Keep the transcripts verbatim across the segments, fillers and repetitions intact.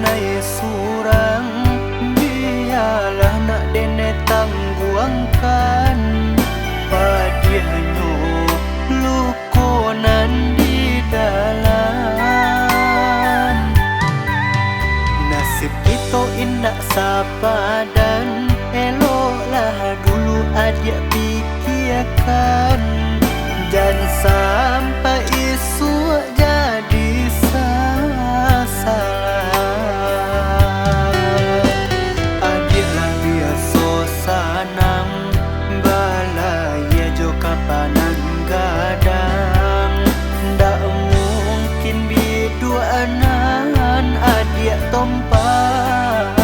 Ai surang, bialah nak denai tangguangkan, padiahnyo luko nan di dalam. Nasib kito indak sapadan, eloklah dulu adiak pikiakan, jan sampai isuak jadi sasalah. Adiak lah biaso sanang, balayia jo kapanan gadang, ndak mungkin biduak nan adiak tompah.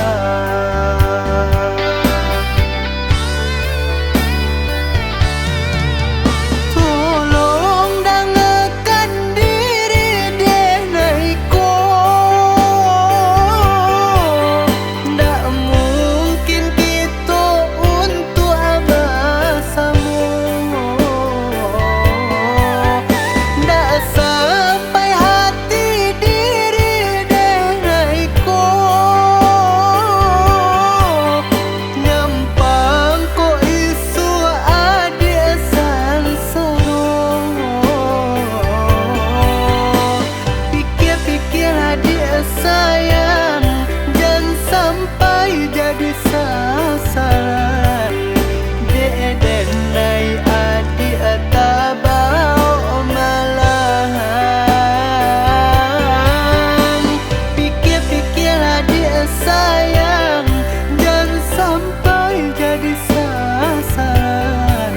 Tolong dangakan diri dek naiko. Ndak mungkin kito untuak basamo. Ndak sampai hati diri dek naiko. Nyampang ko isuak adiak sansaro. Pikia-pikia adiak sayang, jan sampai jadi sasalah. Dek denai adiak tabao malahan. Pikia-pikia adiak sayang, jan sampai jadi sasalah.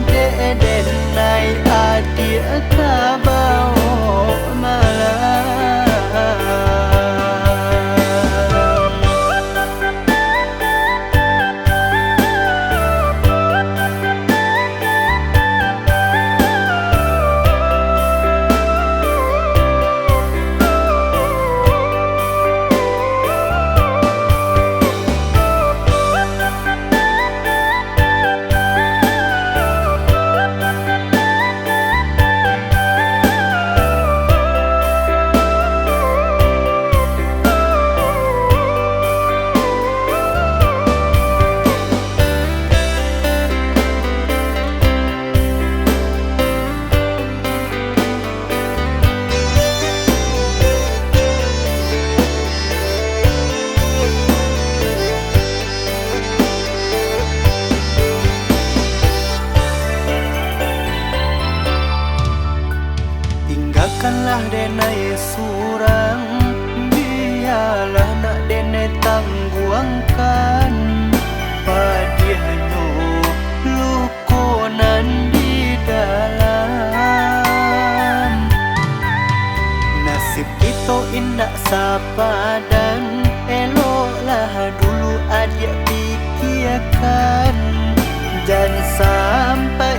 Dek denai adiak tabao malahan. Tinggakanlah denai surang, bialah nak denai tangguangkan, padiahnyo luko nan di dalam. Nasib kito indak sapadan, eloklah dulu adiak pikiakan, jan sampai